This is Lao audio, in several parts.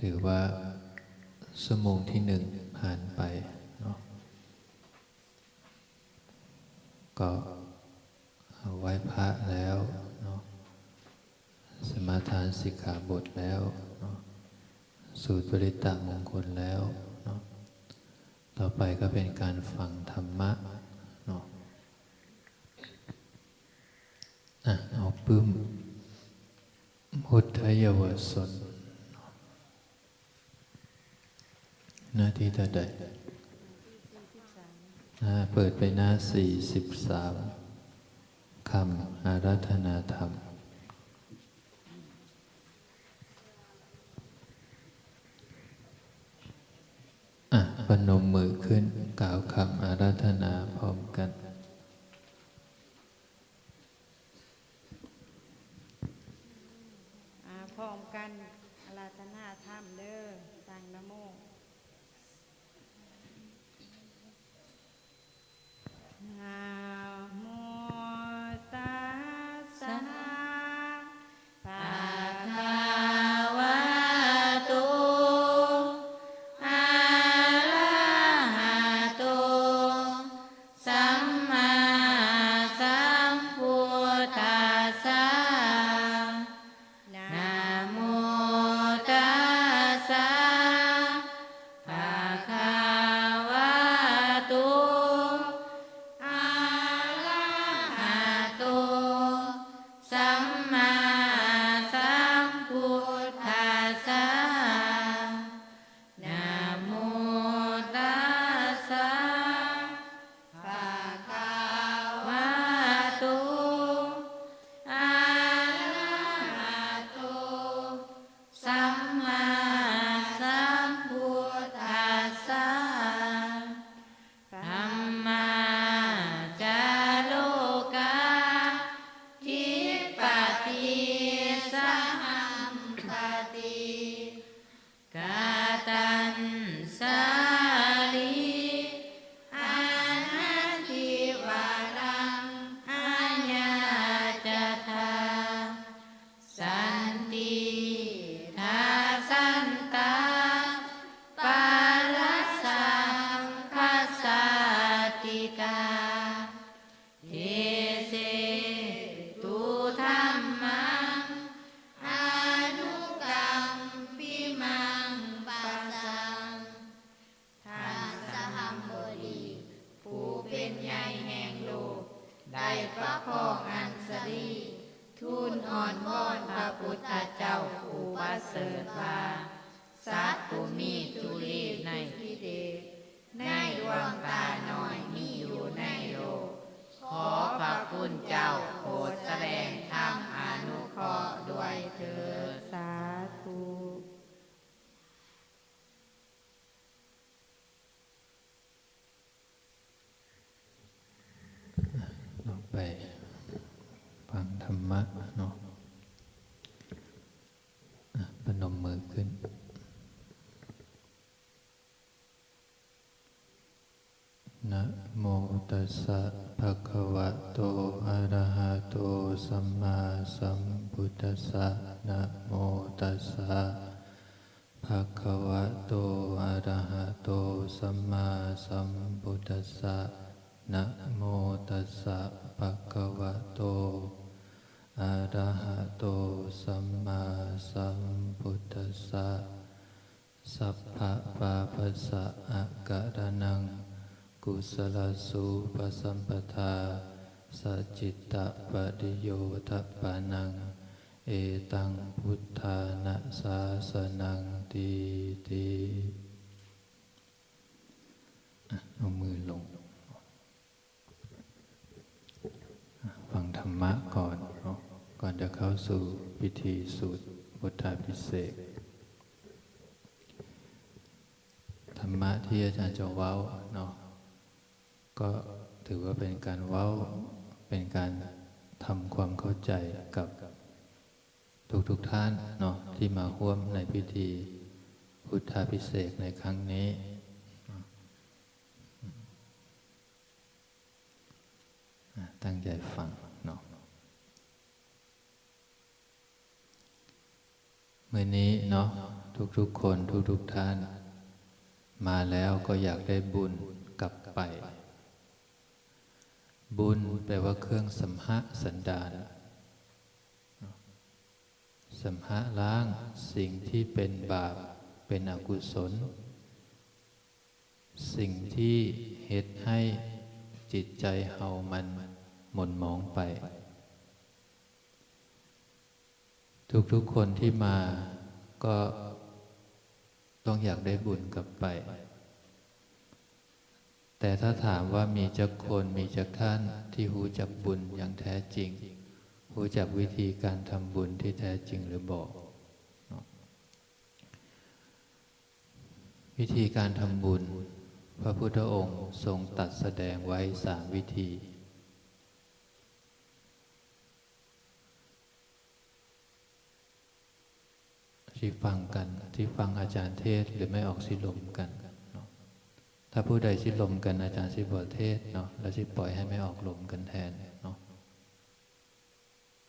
ຖືວ່າຊົ່ວໂມງທີໜຶ່ງຜ່ານໄປເນາະ ກໍໄຫວ້ພະແລ້ວເນາະ ສະມາທານສິກຂາບົດແລ້ວເນາະ ສູດປະລິດຕະມົງຄຸນແລ້ວເນາະ ຕໍ່ໄປກໍເປັນການຟັງທຳມະເນາະ. ອະ ເອົາປຶ້ມ ວຸດທະເຍົາວະຊົນ ໜ້າທີເທົ່າໃດ? ອາ ເປີດໄປໜ້າສີ່ສິບສາມ ຄຳອາລາທະນາທຳ. ອະ ປະນົມມືຂຶ້ນ ກ່າວຄຳອາລາທະນາພ້ອມກັນ. ອາ ພ້ອມກັນ ອາລາທະນາທຳເດີ້ ຕັ້ງນະໂມ. ນະໂມຕັດສະ ພະຄະວະໂຕ ອະລະຫະໂຕ ສຳມາສຳພຸດທັດສະ. ນະໂມຕັດສະ ພະຄະວະໂຕ ອະລະຫະໂຕ ສຳມາສຳພຸດທັດສະ. ນະໂມຕັດສະ ພະຄະວະໂຕ ອະລະຫະໂຕ ສຳມາສຳພຸດທັດສະ. ທຳມະຈາໂລກາ ທິບປະຕິ ສະຫັມປະຕິ ກະຕັນສາລີ ອະນັນທິວະລັງ ອະຍາຈະຖາ ສັນຕິທາສັນຕາ ປາລະສັງຄະສາຕິກາ ເທເສຕຸທຳມັງ ອະນຸກຳປິມັງປະສັງ. ທ່ານສະຫຳບໍດີ ຜູ້ເປັນໃຫຍ່ແຫ່ງໂລກ ໄດ້ປະຄອງອັນສະລີ ທູນອ້ອນວອນພະພຸດທະເຈົ້າຜູ້ປະເສີດວ່າ ສັດຜູ້ມີທຸລີດໃນກິເລດ ໃນດວງຕານ້ອຍມີຢູ່ໃນໂລກ ຂໍພະຄຸນເຈົ້າໂປດສະແດງທຳອະນຸເຄາະດ້ວຍເທີ້ນ. ສາທຸ. ເຮົາໄປຟັງທຳມະເນາະ ອະ ປະນົມມືຂຶ້ນ. ນະໂມຕັດສະ ພະຄະວະໂຕ ອະລະຫະໂຕ ສຳມາສຳພຸດທັດສະ. ນະໂມຕັດສະ ພະຄະວະໂຕ ອະລະຫະໂຕ ສຳມາສຳພຸດທັດສະ. ນະໂມຕັດສະ ພະຄະວະໂຕ ອະລະຫະໂຕ ສຳມາສຳພຸດທັດສະ. Sabbapāpassa akaraṇaṃ kusalasu pasampadā sacittapariyo dapanaṃ etaṃ buddhāna sāsanaṃ ti ti. ອະ ເອົາມືລົງ. ຟັງທຳມະກ່ອນເນາະ ກ່ອນຈະເຂົ້າສູ່ພິທີສູດບຸດທາພິເສກ. ທຳມະທີ່ອາຈານຈະເວົ້າເນາະ ກໍຖືວ່າເປັນການເວົ້າ ເປັນການທຳຄວາມເຂົ້າໃຈກັບທຸກໆທ່ານເນາະ ທີ່ມາຮ່ວມໃນພິທີບຸດທາພິເສກໃນຄັ້ງນີ້. ຕັ້ງໃຈຟັງເນາະ. ມື້ນີ້ເນາະ ทุกๆคน ทุกๆท่าน มาแล้วก็อยากได้บุญกลับไป บุญแปลว่าเครื่องสำหะสันดาน สำหะล้างสิ่งที่เป็นบาป เป็นอกุศล สิ่งที่เฮ็ดให้จิตใจเฮามันหม่นหมองไป ทุกๆคนที่มาก็ต้องอยากได้บุญกลับไป แต่ถ้าถามว่ามีจักคน มีจักท่านที่ฮู้จักบุญอย่างแท้จริง ฮู้จักวิธีการทำบุญที่แท้จริงหรือบ่เนาะ วิธีการทำบุญ พระพุทธองค์ทรงตรัสแสดงไว้สามวิธี สิฟังกัน สิฟังอาจารย์เทศน์ หรือแม่ออกสิลมกันเนาะ ถ้าผู้ใดสิลมกัน อาจารย์สิบ่เทศน์เนาะ แล้วสิปล่อยให้แม่ออกลมกันแทนเนาะ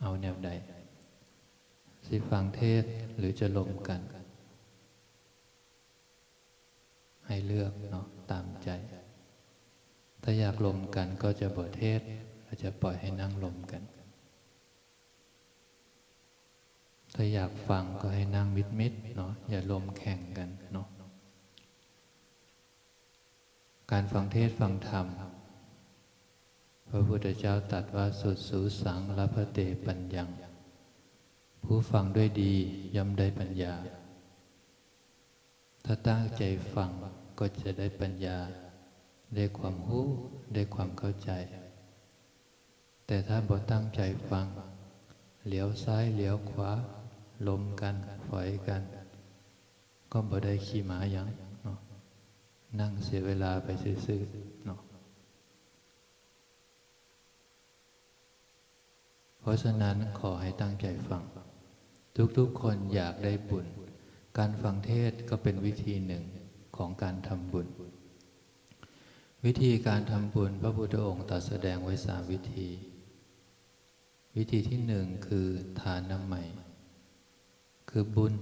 เอาแนวใด สิฟังเทศน์หรือจะลมกัน ให้เลือกเนาะ ตามใจ ถ้าอยากลมกันก็จะบ่เทศน์ ก็จะปล่อยให้นั่งลมกัน ถ้าอยากฟังก็ให้นั่งมิดๆเนาะ อย่าลมแข่งกันเนาะ การฟังเทศน์ฟังธรรม พระพุทธเจ้าตรัสว่า สุสุสังลัพพะเตปัญญัง ผู้ฟังด้วยดีย่อมได้ปัญญา ถ้าตั้งใจฟังก็จะได้ปัญญา ได้ความรู้ ได้ความเข้าใจ แต่ถ้าบ่ตั้งใจฟัง เหลียวซ้ายเหลียวขวา ลมกัน ฝอยกัน ก็บ่ได้ขี้หมาหยังเนาะ นั่งเสียเวลาไปซื่อๆเนาะ เพราะฉะนั้นขอให้ตั้งใจฟัง ทุกๆคนอยากได้บุญ การฟังเทศน์ก็เป็นวิธีหนึ่งของการทำบุญ วิธีการทำบุญ พระพุทธองค์ตรัสแสดงไว้สามวิธี วิธีที่หนึ่งคือทานมัย คือบุญ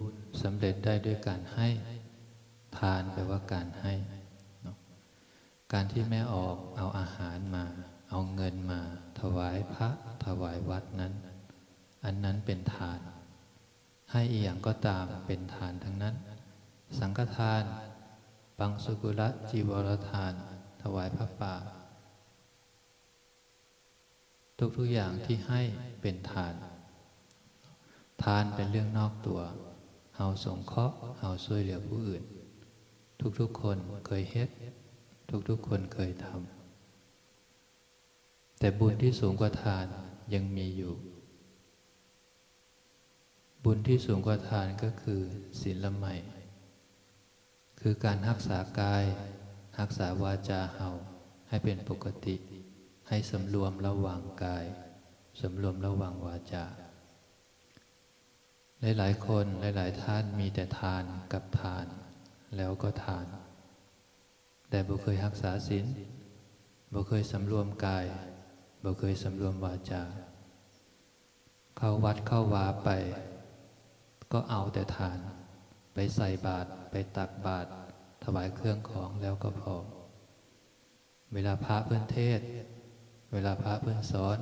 สำเร็จได้ด้วยการให้ ทานแปลว่าการให้เนาะ การที่แม่ออกเอาอาหารมา เอาเงินมาถวายพระ ถวายวัดนั้น อันนั้นเป็นทาน ให้อีหยังก็ตามเป็นทานทั้งนั้น สังฆทาน ปังสุกุลจีวรทาน ถวายผ้าป่า ทุกๆอย่างที่ให้เป็นทาน ทานเป็นเรื่องนอกตัว เฮาสงเคราะห์ เฮาช่วยเหลือผู้อื่น ทุกๆคนเคยเฮ็ด ทุกๆคนเคยทำ แต่บุญที่สูงกว่าทานยังมีอยู่ บุญที่สูงกว่าทานก็คือศีลมัย คือการรักษากาย รักษาวาจาเฮาให้เป็นปกติ ให้สำรวมระวังกาย สำรวมระวังวาจา หลายๆคน หลายๆท่านมีแต่ทานกับทาน แล้วก็ทาน แต่บ่เคยรักษาศีล บ่เคยสำรวมกาย บ่เคยสำรวมวาจา เข้าวัดเข้าวาไป ก็เอาแต่ทาน ไปใส่บาตร ไปตักบาตร ถวายเครื่องของแล้วก็พอ เวลาพระเพิ่นเทศน์ เวลาพระเพิ่นสอน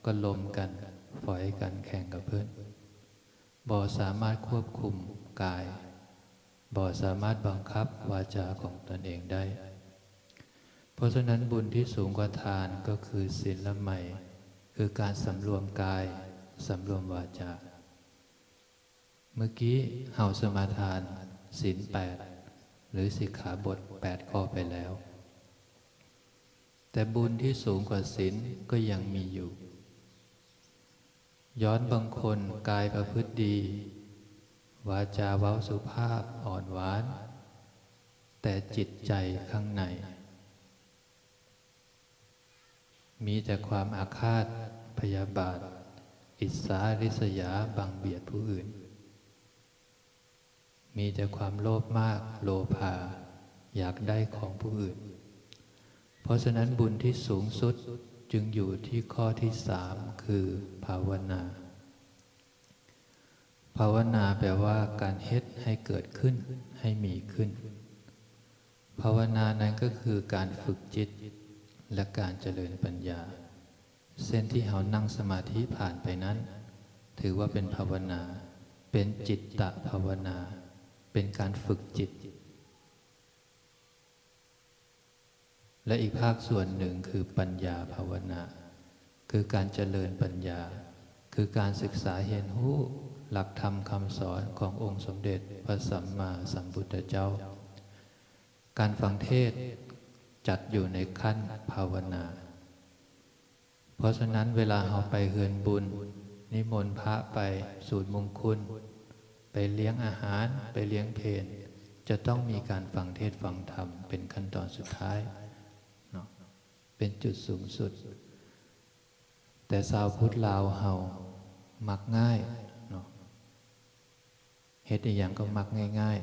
ก็ลมกัน ฝอยกัน แข่งกับเพิ่น บ่สามารถควบคุมกาย บ่สามารถบังคับวาจาของตนเองได้ เพราะฉะนั้นบุญที่สูงกว่าทานก็คือศีลมัย คือการสำรวมกาย สำรวมวาจา เมื่อกี้เฮาสมาทานศีลแปด หรือสิกขาบทแปดข้อไปแล้ว แต่บุญที่สูงกว่าศีลก็ยังมีอยู่ ย้อนบางคนกายประพฤติดี วาจาเว้าสุภาพอ่อนหวาน แต่จิตใจข้างใน มีแต่ความอาฆาต พยาบาท อิจฉาริษยา บังเบียดผู้อื่น มีแต่ความโลภมาก โลภา อยากได้ของผู้อื่น เพราะฉะนั้นบุญที่สูงสุดจึงอยู่ที่ข้อที่สาม คือภาวนา ພາວະນາແປວ່າການເຮັດໃຫ້ເກີດຂຶ້ນ, ໃຫ້ມີຂຶ້ນ. ພາວະນານັ້ນກໍຄືການຝຶກຈິດ ແລະ ການຈະເລີນປັນຍາ. ເຊັ່ນທີ່ເຮົານັ່ງສະມາທິຜ່ານໄປນັ້ນ, ຖືວ່າເປັນພາວະນາ, ເປັນຈິດຕະພາວະນາ, ເປັນການຝຶກຈິດ. ແລະ ອີກພາກສ່ວນໜຶ່ງຄືປັນຍາພາວະນາ, ຄືການຈະເລີນປັນຍາ, ຄືການສຶກສາຮຽນຮູ້ຫຼັກທຳຄຳສອນຂອງອົງສົມເດັດພະສຳມາສຳພຸດທະເຈົ້າ. ການຟັງເທດຈັດຢູ່ໃນຂັ້ນພາວະນາ. ເພາະສະນັ້ນ ເວລາເຮົາໄປເຮືອນບຸນ, ນິມົນພະໄປສູດມຸງຄຸນ, ໄປລ້ຽງອາຫານ, ໄປລ້ຽງເພນ, ຈະຕ້ອງມີການຟັງເທດຟັງທຳເປັນຂັ້ນຕອນສຸດທ້າຍເນາະ, ເປັນຈຸດສູງສຸດ. ແຕ່ຊາວພຸດລາວເຮົາມັກງ່າຍເນາະ. ເຮັດອີ່ຫຍັງກໍມັກງ່າຍ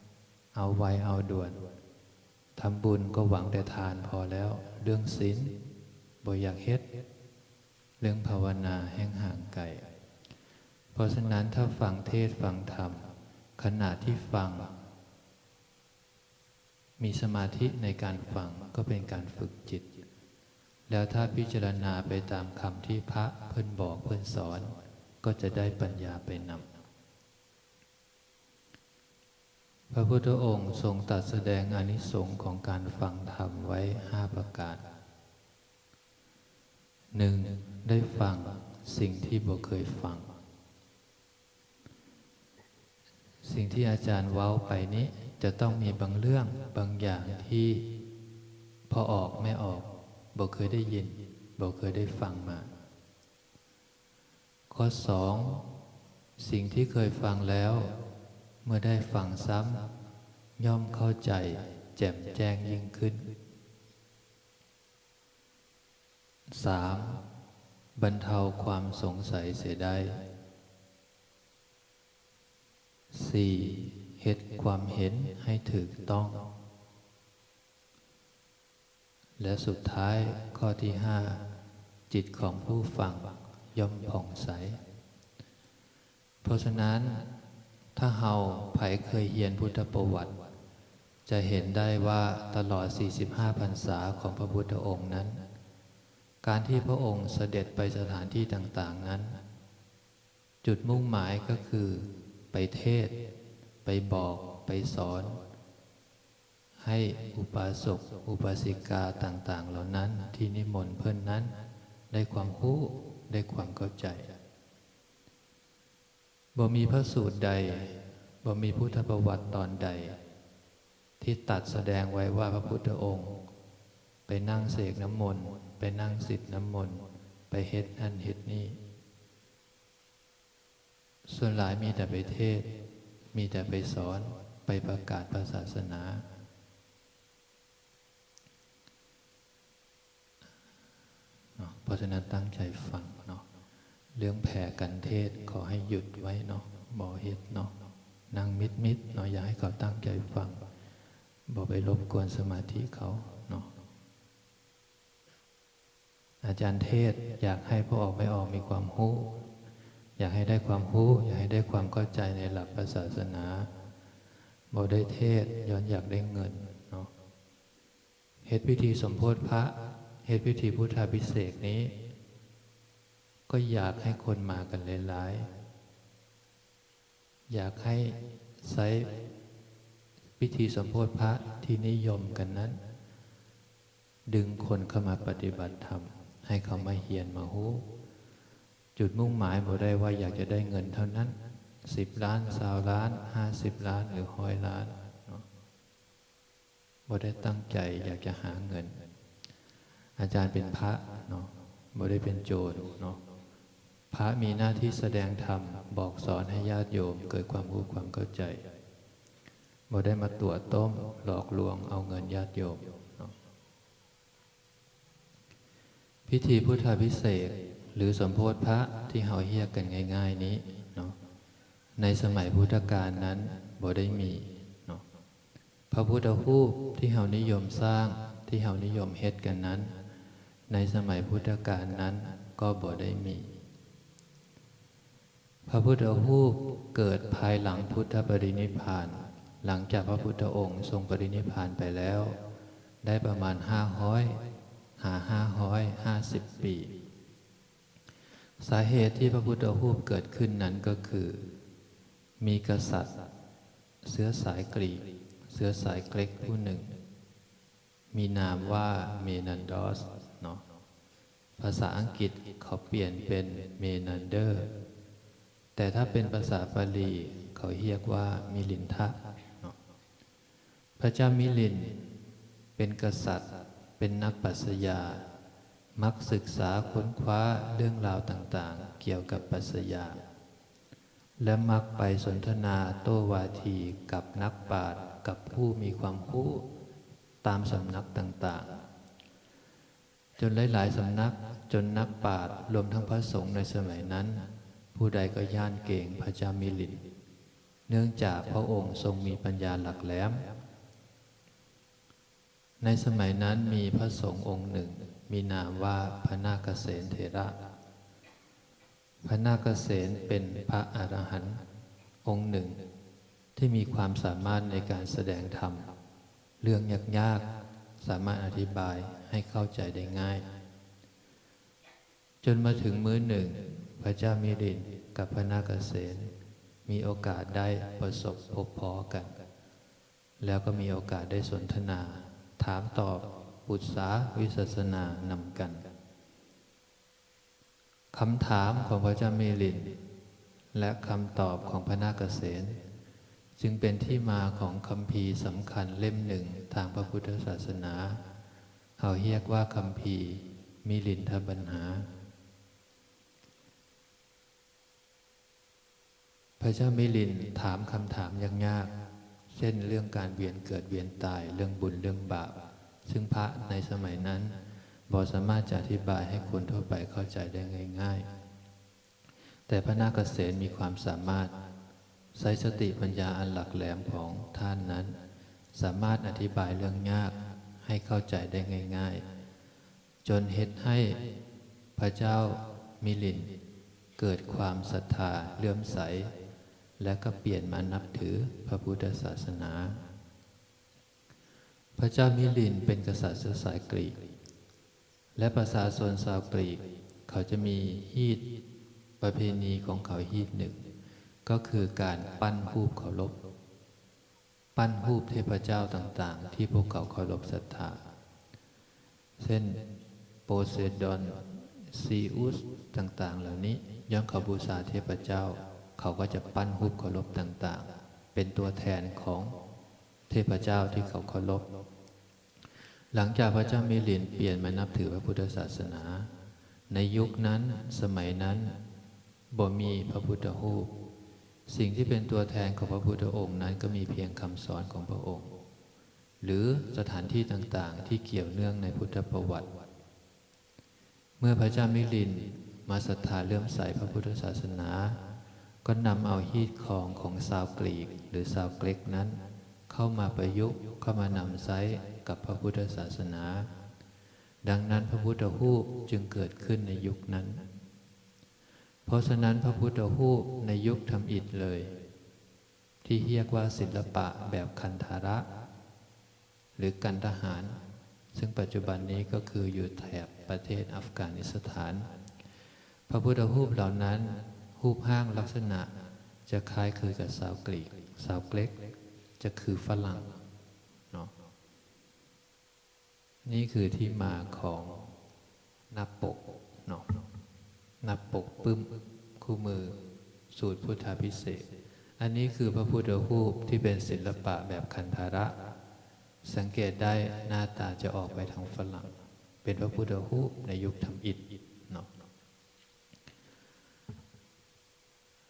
ໆ, ເອົາໄວເອົາດ່ວນ. ທຳບຸນກໍຫວັງແຕ່ທານພໍແລ້ວ, ເລື່ອງສິນບໍ່ຢາກເຮັດ, ເລື່ອງພາວະນາແຮ່ງຫ່າງໄກ. ເພາະສະນັ້ນ ຖ້າຟັງເທດຟັງທຳ, ຂະນະທີ່ຟັງ ມີສະມາທິໃນການຟັງ ກໍເປັນການຝຶກຈິດ. ແລ້ວຖ້າພິຈາລະນາໄປຕາມຄຳທີ່ພະເພິ່ນບອກເພິ່ນສອນ, ກໍຈະໄດ້ປັນຍາໄປນຳ. ພະພຸດທະອົງຊົງຕັດສະແດງອານິສົງຂອງການຟັງທຳໄວ້ຫ້າປະການ. ໜຶ່ງ, ໄດ້ຟັງສິ່ງທີ່ບໍ່ເຄີຍຟັງ. ສິ່ງທີ່ອາຈານເວົ້າໄປນີ້ ຈະຕ້ອງມີບາງເລື່ອງບາງຢ່າງທີ່ພໍ່ອອກແມ່ອອກບໍ່ເຄີຍໄດ້ຍິນ, ບໍ່ເຄີຍໄດ້ຟັງມາ. ຂໍ້ສອງ, ສິ່ງທີ່ເຄີຍຟັງແລ້ວ ເມື່ອໄດ້ຟັງຊ້ຳ ຍ່ອມເຂົ້າໃຈແຈ່ມແຈ້ງຍິ່ງຂຶ້ນ. ສາມ, ບັນເທົາຄວາມສົງໄສເສຍໄດ້. ສີ່, ເຮັດຄວາມເຫັນໃຫ້ຖືກຕ້ອງ. ແລະ ສຸດທ້າຍ ຂໍ້ທີຫ້າ, ຈິດຂອງຜູ້ຟັງຍ່ອມຜ່ອງໃສ. ເພາະສະນັ້ນ, ຖ້າເຮົາໃຜເຄີຍຮຽນພຸດທະປະຫວັດ ຈະເຫັນໄດ້ວ່າຕະຫຼອດສີ່ສິບຫ້າພັນສາຂອງພະພຸດທະອົງນັ້ນ, ການທີ່ພະອົງສະເດັດໄປສະຖານທີ່ຕ່າງໆນັ້ນ, ຈຸດມຸ່ງໝາຍກໍຄືໄປເທດ, ໄປບອກ, ໄປສອນ ໃຫ້ອຸປາສົກ, ອຸປາສິກາຕ່າງໆເຫຼົ່ານັ້ນ ທີ່ນິມົນເພິ່ນນັ້ນ ໄດ້ຄວາມຮູ້, ໄດ້ຄວາມເຂົ້າໃຈ. ບໍ່ມີພະສູດໃດ, ບໍ່ມີພຸດທະປະຫວັດຕອນໃດ ທີ່ຕັດສະແດງໄວ້ວ່າພະພຸດທະອົງໄປນັ່ງເສກນ້ຳມົນ, ໄປນັ່ງສິດນ້ຳມົນ, ໄປເຮັດນັ້ນເຮັດນີ້. ສ່ວນຫຼາຍມີແຕ່ໄປເທດ, ມີແຕ່ໄປສອນ, ໄປປະກາດພະສາສະໜາ. ເນາະ ເພາະສະນັ້ນຕັ້ງໃຈຟັງເນາະ. ເລື່ອງແຜ່ກັນເທດຂໍໃຫ້ຢຸດໄວ້ເນາະ, ບໍ່ເຮັດເນາະ. ນັ່ງມິດໆເນາະ, ຢາກໃຫ້ເຂົາຕັ້ງໃຈຟັງ, ບໍ່ໄປລົບກວນສະມາທິເຂົາເນາະ. ອາຈານເທດຢາກໃຫ້ພໍ່ອອກແມ່ອອກມີຄວາມຮູ້, ຢາກໃຫ້ໄດ້ຄວາມຮູ້, ຢາກໃຫ້ໄດ້ຄວາມເຂົ້າໃຈໃນຫຼັກພະສາສະໜາ. ບໍ່ໄດ້ເທດຍ້ອນຢາກໄດ້ເງິນເນາະ. ເຮັດພິທີສົມໂພດພະ, ເຮັດພິທີພຸດທາພິເສກນີ້ ກໍຢາກໃຫ້ຄົນມາກັນຫຼາຍໆ, ຢາກໃຫ້ໃຊ້ພິທີສົມໂພດພະທີ່ນິຍົມກັນນັ້ນ ດຶງຄົນເຂົ້າມາປະຕິບັດທຳ, ໃຫ້ເຂົາມາຮຽນມາຮູ້. ຈຸດມຸ່ງໝາຍບໍ່ໄດ້ວ່າຢາກຈະໄດ້ເງິນເທົ່ານັ້ນ, ສິບລ້ານ, ຊາວລ້ານ, ຫ້າສິບລ້ານ ຫຼື ຮ້ອຍລ້ານເນາະ. ບໍ່ໄດ້ຕັ້ງໃຈຢາກຈະຫາເງິນ. ອາຈານເປັນພະເນາະ, ບໍ່ໄດ້ເປັນໂຈນເນາະ. ພະມີໜ້າທີ່ສະແດງທຳ, ບອກສອນໃຫ້ຍາດໂຍມເກີດຄວາມຮູ້ຄວາມເຂົ້າໃຈ, ບໍ່ໄດ້ມາຕົວະຕົ້ມ, ຫຼອກລວງເອົາເງິນຍາດໂຍມເນາະ. ພິທີພຸດທາພິເສກ ຫຼື ສົມໂພດພະທີ່ເຮົາຮຽກກັນງ່າຍໆນີ້ເນາະ, ໃນສະໄໝພຸດທະການນັ້ນບໍ່ໄດ້ມີເນາະ. ພະພຸດທະຮູບທີ່ເຮົານິຍົມສ້າງ, ທີ່ເຮົານິຍົມເຮັດກັນນັ້ນ, ໃນສະໄໝພຸດທະການນັ້ນກໍບໍ່ໄດ້ມີ. ພະພຸດທະຮູບເກີດພາຍຫຼັງພຸດທະປະລິນິບພານ, ຫຼັງຈາກພະພຸດທະອົງຊົງປະລິນິບພານໄປແລ້ວ ໄດ້ປະມານຫ້າຮ້ອຍຫາຫ້າຮ້ອຍຫ້າສິບປີ. ສາເຫດທີ່ພະພຸດທະຮູບເກີດຂຶ້ນນັ້ນກໍຄື ມີກະສັດເຊື້ອສາຍກຣີກ, ເຊື້ອສາຍເກຣັກຜູ້ໜຶ່ງ ມີນາມວ່າເມນັນດອສເນາະ. ພາສາອັງກິດເຂົາປ່ຽນເປັນເມນັນເດີ, ແຕ່ຖ້າເປັນພາສາປາລີເຂົາຮຽກວ່າມິລິນທະເນາະ. ພະເຈົ້າມິລິນເປັນກະສັດ, ເປັນນັກປັດຊະຍາ, ມັກສຶກສາຄົ້ນຄວ້າເລື່ອງລາວຕ່າງໆກ່ຽວກັບປັດຊະຍາ ແລະ ມັກໄປສົນທະນາໂຕ້ວາທີກັບນັກປາດ, ກັບຜູ້ມີຄວາມຮູ້ຕາມສຳນັກຕ່າງໆ ຈົນຫຼາຍໆສຳນັກ, ຈົນນັກປາດ, ລວມທັງພະສົງໃນສະໄໝນັ້ນ, ຜູ້ໃດກໍຢ້ານເກງພະເຈົ້າມິລິນ, ເນື່ອງຈາກພະອົງຊົງມີປັນຍາຫຼັກແຫຼມ. ໃນສະໄໝນັ້ນມີພະສົງອົງໜຶ່ງ ມີນາມວ່າພະນາກະເສນເຖລະ. ພະນາກະເສນເປັນພະອະລະຫັນອົງໜຶ່ງທີ່ມີຄວາມສາມາດໃນການສະແດງທຳ, ເລື່ອງຍາກໆສາມາດອະທິບາຍໃຫ້ເຂົ້າໃຈໄດ້ງ່າຍ. ຈົນມາເຖິງມື້ໜຶ່ງ, ພະເຈົ້າມິລິນກັບພະນາກະເສນມີໂອກາດໄດ້ປະສົບພົບພໍ້ກັນ, ແລ້ວກໍມີໂອກາດໄດ້ສົນທະນາ, ຖາມຕອບ, ປຶກສາວິປັດສະນານຳກັນ. ຄຳຖາມຂອງພະເຈົ້າມິລິນ ແລະ ຄຳຕອບຂອງພະນາກະເສນ ຈຶ່ງເປັນທີ່ມາຂອງຄຳພີສຳຄັນເຫຼັ້ມໜຶ່ງທາງພະພຸດທະສາສະໜາ, ເຮົາຮຽກວ່າຄຳພີມິລິນທະບັນຫາ. ພະເຈົ້າມິລິນຖາມຄຳຖາມຍາກໆ ເຊັ່ນ ເລື່ອງການວຽນເກີດວຽນຕາຍ, ເລື່ອງບຸນເລື່ອງບາບ, ຊຶ່ງພະໃນສະໄໝນັ້ນບໍ່ສາມາດຈະອະທິບາຍໃຫ້ຄົນທົ່ວໄປເຂົ້າໃຈໄດ້ງ່າຍໆ. ແຕ່ພະນາກະເສນມີຄວາມສາມາດ, ໃຊ້ສະຕິປັນຍາອັນຫຼັກແຫຼມຂອງທ່ານນັ້ນ, ສາມາດອະທິບາຍເລື່ອງຍາກໃຫ້ເຂົ້າໃຈໄດ້ງ່າຍໆ. ຈົນເຮັດໃຫ້ພະເຈົ້າມິລິນເກີດຄວາມສັດທາເຫຼື້ອມໃສ ແລະ ກໍປ່ຽນມານັບຖືພະພຸດທະສາສະໜາ. ພະເຈົ້າມິລິນເປັນກະສັດເຊື້ອສາຍກຣີກ ແລະ ປະຊາຊົນຊາວກຣີກເຂົາຈະມີຮີດປະເພນີຂອງເຂົາຮີດໜຶ່ງ ກໍຄືການປັ້ນຮູບເຄົາລົບ. ປັ້ນຮູບເທບພະເຈົ້າຕ່າງໆ ທີ່ພວກເຂົາເຄົາລົບສັດທາ ເຊັ່ນ ໂປເຊດອນ, ຊີອຸສ ຕ່າງໆເຫຼົ່ານີ້, ຍ້ອນເຂົາບູຊາເທບພະເຈົ້າ, ເຂົາກໍຈະປັ້ນຮູບເຄົາລົບຕ່າງໆ ເປັນຕົວແທນຂອງເທບພະເຈົ້າທີ່ເຂົາເຄົາລົບ. ຫຼັງຈາກພະເຈົ້າມິລິນປ່ຽນມານັບຖືພະພຸດທະສາສະໜາ, ໃນຍຸກນັ້ນ, ສະໄໝນັ້ນ, ບໍ່ມີພະພຸດທະຮູບ. ສິ່ງທີ່ເປັນຕົວແທນຂອງພະພຸດທະອົງນັ້ນກໍມີພຽງຄຳສອນຂອງພະອົງ ຫຼື ສະຖານທີ່ຕ່າງໆທີ່ກ່ຽວເນື່ອງໃນພຸດທະປະຫວັດ. ເມື່ອພະເຈົ້າມິລິນມາສັດທາເຫຼື້ອມໃສພະພຸດທະສາສະໜາ, ກໍນຳເອົາຮີດຄອງຂອງຊາວກຣີກ ຫຼື ຊາວເກຣັກນັ້ນ ເຂົ້າມາປະຍຸກ, ເຂົ້າມານຳໃຊ້ກັບພະພຸດທະສາສະໜາ. ດັ່ງນັ້ນ, ພະພຸດທະຮູບຈຶ່ງເກີດຂຶ້ນໃນຍຸກນັ້ນ. ເພາະສະນັ້ນ, ພະພຸດທະຮູບໃນຍຸກທຳອິດເລີຍ ທີ່ຮຽກວ່າສິລະປະແບບຄັນທະລະ ຫຼື ກັນທະຫານ, ເຊິ່ງປັດຈຸບັນນີ້ກໍຄືຢູ່ແຖບປະເທດອັຟການິສຖານ, ພະພຸດທະຮູບເຫຼົ່ານັ້ນ ຮູບຮ່າງລັກສະນະຈະຄ້າຍຄືກັບຊາວກຣີກ, ຊາວເກຣັກ, ຈະຄືຝຣັ່ງເນາະ. ນີ້ຄືທີ່ມາຂອງໜ້າປົກເນາະ, ໜ້າປົກປຶ້ມຄູ່ມືສູດພຸດທາພິເສກ. ອັນນີ້ຄືພະພຸດທະຮູບທີ່ເປັນສິລະປະແບບຄັນທະລະ. ສັງເກດໄດ້ໜ້າຕາຈະອອກໄປທາງຝຣັ່ງ, ເປັນພະພຸດທະຮູບໃນຍຸກທຳອິດເນາະ.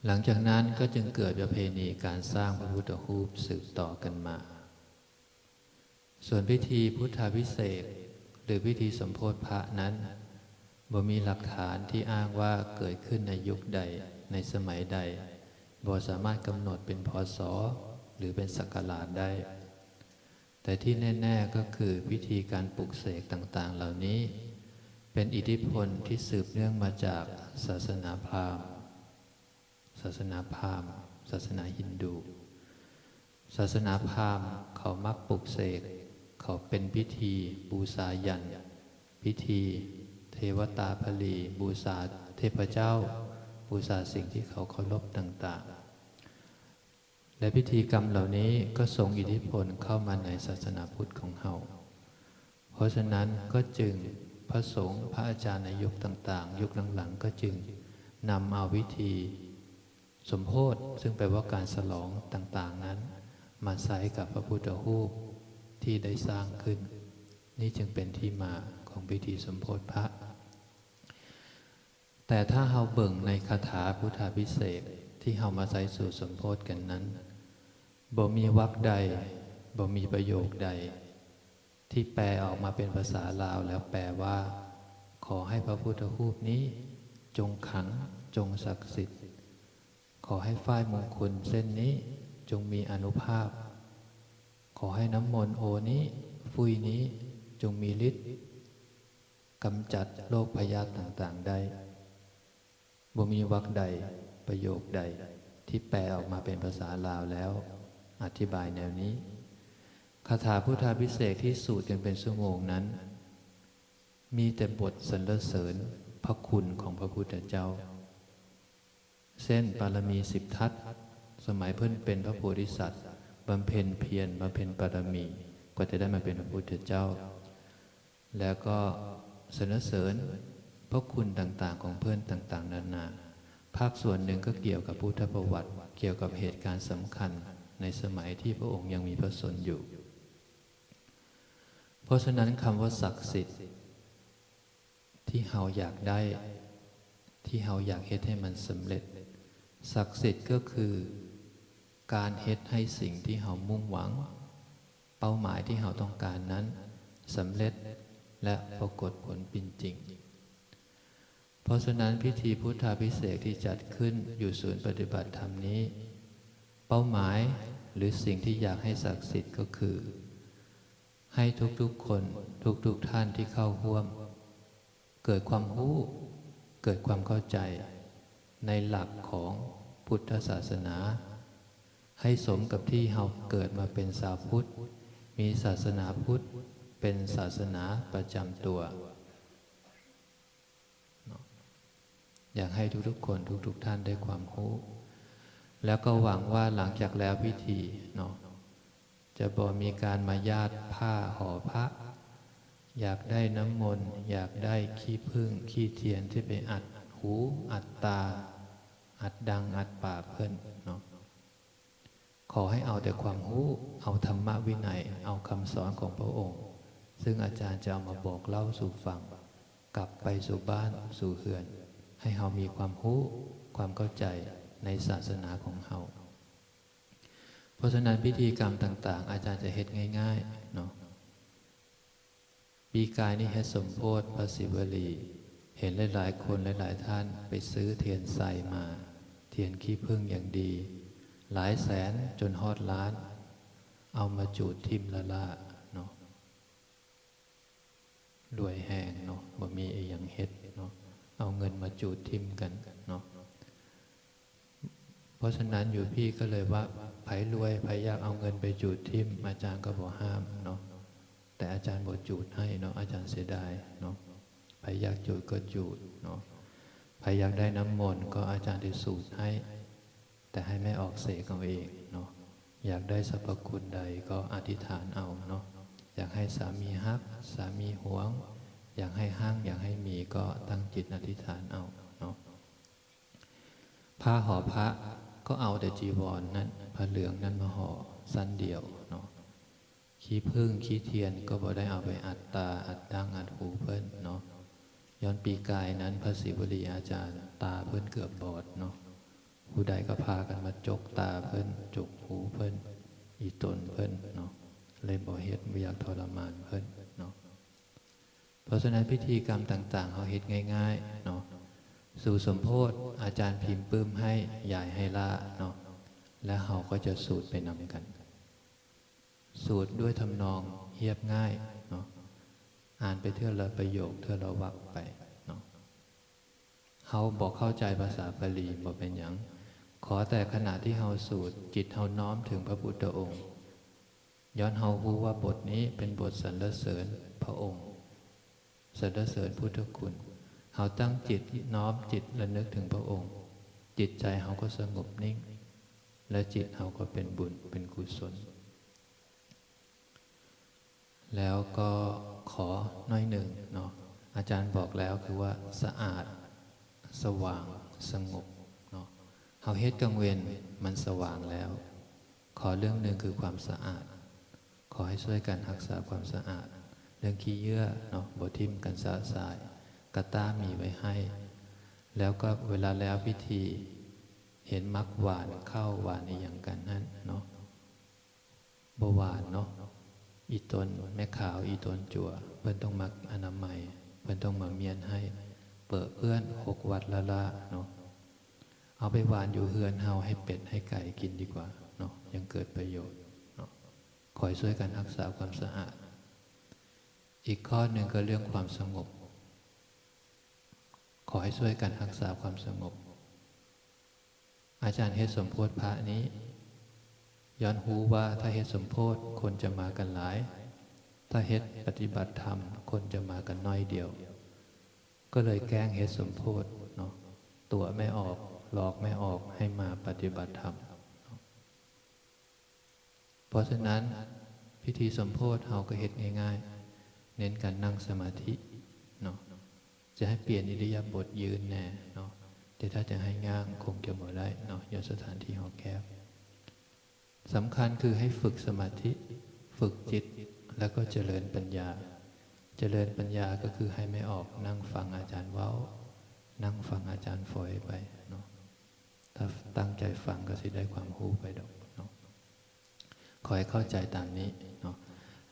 ຫຼັງຈາກນັ້ນກໍຈຶ່ງເກີດປະເພນີການສ້າງພະພຸດທະຮູບສືບຕໍ່ກັນມາ. ສ່ວນພິທີພຸດທາພິເສກ ຫຼື ພິທີສົມໂພດພະນັ້ນ ບໍ່ມີຫຼັກຖານທີ່ອ້າງວ່າເກີດຂຶ້ນໃນຍຸກໃດ, ໃນສະໄໝໃດ, ບໍ່ສາມາດກຳນົດເປັນ ພ.ສ. ຫຼື ເປັນສັກກະລາດໄດ້. ແຕ່ທີ່ແນ່ໆກໍຄືພິທີການປຸກເສກຕ່າງໆເຫຼົ່ານີ້ ເປັນອິດທິພົນທີ່ສືບເນື່ອງມາຈາກສາສະໜາພາມ. ສາສະໜາພາມ, ສາສະໜາຮິນດູ. ສາສະໜາພາມເຂົາມັກປຸກເສກ, ເຂົາເປັນພິທີບູຊາຍັນ, ພິທີເທວະຕາຜະລີ, ບູຊາເທບພະເຈົ້າ, ບູຊາສິ່ງທີ່ເຂົາເຄົາລົບຕ່າງໆ ແລະ ພິທີກຳເຫຼົ່ານີ້ກໍສົ່ງອິດທິພົນເຂົ້າມາໃນສາສະໜາພຸດຂອງເຮົາ. ເພາະສະນັ້ນກໍຈຶ່ງ ພະສົງ, ພະອາຈານໃນຍຸກຕ່າງໆ, ຍຸກຫຼັງໆ ກໍຈຶ່ງນຳເອົາພິທີສົມໂພດ, ຊຶ່ງແປວ່າການສະຫຼອງຕ່າງໆນັ້ນ ມາໃສ່ກັບພະພຸດທະຮູບທີ່ໄດ້ສ້າງຂຶ້ນ. ນີ້ຈຶ່ງເປັນທີ່ມາຂອງພິທີສົມໂພດພະ. ແຕ່ຖ້າເຮົາເບິ່ງໃນຄາຖາພຸດທາພິເສກທີ່ເຮົາມາໃຊ້ສູດສົມໂພດກັນນັ້ນ, ບໍ່ມີວັກໃດ, ບໍ່ມີປະໂຫຍກໃດ ທີ່ແປອອກມາເປັນພາສາລາວແລ້ວແປວ່າ ຂໍໃຫ້ພະພຸດທະຮູບນີ້ຈົ່ງຂັງ, ຈົ່ງສັກສິດ, ຂໍໃຫ້ຝ້າຍມຸງຄຸນເສັ້ນນີ້ຈົ່ງມີອານຸພາບ, ຂໍໃຫ້ນ້ຳມົນໂອນີ້, ຟຸ້ຍນີ້ ຈົ່ງມີລິດ ກຳຈັດໂລກພະຍາດຕ່າງໆໄດ້. ບໍ່ມີວັກໃດ, ປະໂຫຍກໃດ ທີ່ແປອອກມາເປັນພາສາລາວແລ້ວອະທິບາຍແນວນີ້. ຄາຖາພຸດທາພິເສກທີ່ສູດກັນເປັນຊົ່ວໂມງນັ້ນ ມີແຕ່ບົດສັນລະເສີນພະຄຸນຂອງພະພຸດທະເຈົ້າ. ເຊັ່ນ ປາລະມີສິບທັດ, ສະໄໝເພິ່ນເປັນພະໂພທິສັດ, ບຳເພັນພຽນ, ບຳເພັນປາລະມີ, ກວ່າຈະໄດ້ມາເປັນພະພຸດທະເຈົ້າ, ແລ້ວກໍສັນລະເສີນພະຄຸນຕ່າງໆຂອງເພິ່ນຕ່າງໆນານາ. ພາກສ່ວນໜຶ່ງກໍກ່ຽວກັບພຸດທະປະຫວັດ, ກ່ຽວກັບເຫດການສຳຄັນໃນສະໄໝທີ່ພະອົງຍັງມີພະຊົນຢູ່. ເພາະສະນັ້ນ ຄຳວ່າສັກສິດ ທີ່ເຮົາຢາກໄດ້, ທີ່ເຮົາຢາກເຮັດໃຫ້ມັນສຳເລັດ. ສັກສິດກໍຄືການເຮັດໃຫ້ສິ່ງທີ່ເຮົາມຸ່ງຫວັງ, ເປົ້າໝາຍທີ່ເຮົາຕ້ອງການນັ້ນສຳເລັດ ແລະ ປາກົດຜົນເປັນຈິງ. ເພາະສະນັ້ນ ພິທີພຸດທາພິເສກທີ່ຈັດຂຶ້ນຢູ່ສູນປະຕິບັດທຳນີ້, ເປົ້າໝາຍ ຫຼື ສິ່ງທີ່ຢາກໃຫ້ສັກສິດກໍຄື ໃຫ້ທຸກໆຄົນ, ທຸກໆທ່ານທີ່ເຂົ້າຮ່ວມ ເກີດຄວາມຮູ້, ເກີດຄວາມເຂົ້າໃຈໃນຫຼັກຂອງພຸດທະສາສະໜາ, ໃຫ້ສົມກັບທີ່ເຮົາເກີດມາເປັນຊາວພຸດ, ມີສາສະໜາພຸດເປັນສາສະໜາປະຈຳຕົວ. ເນາະ ຢາກໃຫ້ທຸກໆຄົນ ທຸກໆທ່ານໄດ້ຄວາມຮູ້ ແລ້ວກໍຫວັງວ່າຫຼັງຈາກແລ້ວພິທີເນາະ ຈະບໍ່ມີການມາຢາດຜ້າຫໍພະ, ຢາກໄດ້ນ້ຳມົນ, ຢາກໄດ້ຂີ້ຜຶ້ງ, ຂີ້ທຽນທີ່ໄປອັດຫູ, ອັດຕາ, ອັດດັງ, ອັດປາກເພິ່ນເນາະ. ຂໍໃຫ້ເອົາແຕ່ຄວາມຮູ້, ເອົາທຳມະວິໄນ, ເອົາຄຳສອນຂອງພະອົງ, ຊຶ່ງອາຈານຈະເອົາມາບອກເລົ່າສູ່ຟັງ, ກັບໄປສູ່ບ້ານສູ່ເຮືອນ, ໃຫ້ເຮົາມີຄວາມຮູ້, ຄວາມເຂົ້າໃຈໃນສາສະໜາຂອງເຮົາ. ເພາະສະນັ້ນ ພິທີກຳຕ່າງໆ ອາຈານຈະເຮັດງ່າຍໆເນາະ. ປີກາຍນີ້ເຮັດສົມໂພດພະສີວະລີ, ເຫັນຫຼາຍໆຄົນ ຫຼາຍໆທ່ານໄປຊື້ທຽນໄຊມາ, ທຽນຂີ້ຜຶ້ງຢ່າງດີ, ຫຼາຍແສນຈົນຮອດລ້ານ, ເອົາມາຈູດຖິ້ມລ້າໆເນາະ. ລວຍແຮງເນາະ, ບໍ່ມີອີ່ຫຍັງເຮັດເນາະ, ເອົາເງິນມາຈູດຖິ້ມກັນເນາະ. ເພາະສະນັ້ນຢູ່ພີ້ກໍເລີຍວ່າ ໃຜລວຍ ໃຜຢາກເອົາເງິນໄປຈູດຖິ້ມ ອາຈານກໍບໍ່ຫ້າມເນາະ, ແຕ່ອາຈານບໍ່ຈູດໃຫ້ເນາະ, ອາຈານເສຍດາຍເນາະ. ໃຜຢາກຈູດກໍຈູດເນາະ, ໃຜຢາກໄດ້ນ້ຳມົນກໍອາຈານໄດ້ສູດໃຫ້, ແຕ່ໃຫ້ແມ່ອອກເສກເອົາເອງເນາະ. ຢາກໄດ້ສັບພະຄຸນໃດກໍອະທິຖານເອົາເນາະ, ຢາກໃຫ້ສາມີຮັກ ສາມີຫວງ, ຢາກໃຫ້ຮັ່ງ ຢາກໃຫ້ມີ ກໍຕັ້ງຈິດອະທິຖານເອົາເນາະ. ຜ້າຫໍພະກໍເອົາແຕ່ຈີວອນນັ້ນ ຜ້າເຫຼືອງນັ້ນມາຫໍ້ຊັ້ນດຽວເນາະ. ຂີ້ຜຶ້ງຂີ້ທຽນກໍບໍ່ໄດ້ເອົາໄປອັດຕາ ອັດດັງ ອັດຫູເພິ່ນເນາະ. ຍ້ອນປີກາຍນັ້ນພະສີວະລີອາຈານຕາເພິ່ນເກືອບບອດເນາະ, ຜູ້ໃດກໍພາກັນມາຈົກຕາເພິ່ນ ຈົກຫູເພິ່ນ ອີ່ຕົນເພິ່ນເນາະ, ເລີຍບໍ່ເຮັດ ບໍ່ຢາກທໍລະມານເພິ່ນເນາະ. ເພາະສະນັ້ນພິທີກຳຕ່າງໆ ເຮົາເຮັດງ່າຍໆເນາະ. ສູດສົມໂພດ ອາຈານພິມປຶ້ມໃຫ້ ຢາຍໃຫ້ລ້າເນາະ, ແລ້ວເຮົາກໍຈະສູດໄປນຳກັນ. ສູດດ້ວຍທຳນອງຮຽບງ່າຍເນາະ, ອ່ານໄປເທື່ອລະປະໂຫຍກ ເທື່ອລະວັກໄປເນາະ. ເຮົາບໍ່ເຂົ້າໃຈພາສາບາລີ ບໍ່ເປັນຫຍັງ, ຂໍແຕ່ຂະນະທີ່ເຮົາສູດ, ຈິດເຮົານ້ອມເຖິງພະພຸດທະອົງ, ຍ້ອນເຮົາຮູ້ວ່າບົດນີ້ເປັນບົດສັນລະເສີນພະອົງ, ສັນລະເສີນພຸດທະຄຸນ. ເຮົາຕັ້ງຈິດ, ນ້ອມຈິດລະນຶກເຖິງພະອົງ, ຈິດໃຈເຮົາກໍສະຫງົບນິ່ງ ແລະ ຈິດເຮົາກໍເປັນບຸນເປັນກຸສົນ. ແລ້ວກໍຂໍໜ້ອຍໜຶ່ງເນາະ, ອາຈານບອກແລ້ວຄືວ່າສະອາດ, ສະຫວ່າງ, ສະຫງົບເນາະ. ເຮົາເຮັດກາງເວັນມັນສະຫວ່າງແລ້ວ, ຂໍເລື່ອງໜຶ່ງຄືຄວາມສະອາດ. ຂໍໃຫ້ຊ່ວຍກັນຮັກສາຄວາມສະອາດ, ເລື່ອງຂີ້ເຫຍື້ອເນາະ, ບໍ່ຖິ້ມກັນຊະຊາຍ, ກະຕ້າມີໄວ້ໃຫ້. ແລ້ວກໍເວລາແລ້ວພິທີ, ເຫັນໝາກຫວານ, ເຂົ້າຫວານອີ່ຫຍັງກັນຫັ້ນເນາະ, ບໍ່ຫວານເນາະ, ອີ່ຕົນແມ່ຂາວ, ອີ່ຕົນຈົວ, ເພິ່ນຕ້ອງມາອະນາໄມ, ເພິ່ນຕ້ອງມາມ້ຽນໃຫ້, ເປິເປື້ອນຫົກວັດລ້າໆເນາະ. ເອົາໄປຫວານຢູ່ເຮືອນເຮົາໃຫ້ເປັດໃຫ້ໄກ່ກິນດີກວ່າເນາະ, ຍັງເກີດປະໂຫຍດເນາະ. ຂໍໃຫ້ຊ່ວຍກັນຮັກສາຄວາມສະອາດ. ອີກຂໍ້ໜຶ່ງກໍເລື່ອງຄວາມສະຫງົບ, ຂໍໃຫ້ຊ່ວຍກັນຮັກສາຄວາມສະຫງົບ. ອາຈານເຮັດສົມໂພດພະນີ້ ຍ້ອນຮູ້ວ່າຖ້າເຮັດສົມໂພດຄົນຈະມາກັນຫຼາຍ, ຖ້າເຮັດປະຕິບັດທຳຄົນຈະມາກັນໜ້ອຍດຽວ, ກໍເລີຍແກ້ງເຮັດສົມໂພດເນາະ, ຕົວະແມ່ອອກ, ຫຼອກແມ່ອອກໃຫ້ມາປະຕິບັດທຳເນາະ. ເພາະສະນັ້ນ ພິທີສົມໂພດເຮົາກໍເຮັດງ່າຍໆ, ເນັ້ນການນັ່ງສະມາທິເນາະ. ຈະໃຫ້ປ່ຽນອິລິຍາບົດຢືນແດ່ເນາະ, ແຕ່ຖ້າຈະໃຫ້ຍ່າງຄົງຈະບໍ່ໄດ້ເນາະ, ຍ້ອນສະຖານທີ່ເຮົາແຄບ. ສຳຄັນຄືໃຫ້ຝຶກສະມາທິ, ຝຶກຈິດ, ແລ້ວກໍຈະເລີນປັນຍາ. ຈະເລີນປັນຍາກໍຄືໃຫ້ແມ່ອອກນັ່ງຟັງອາຈານເວົ້າ, ນັ່ງຟັງອາຈານຝອຍໄປເນາະ. ຖ້າຕັ້ງໃຈຟັງກໍຊິໄດ້ຄວາມຮູ້ໄປດອກເນາະ. ຂໍໃຫ້ເຂົ້າໃຈຕາມນີ້ເນາະ.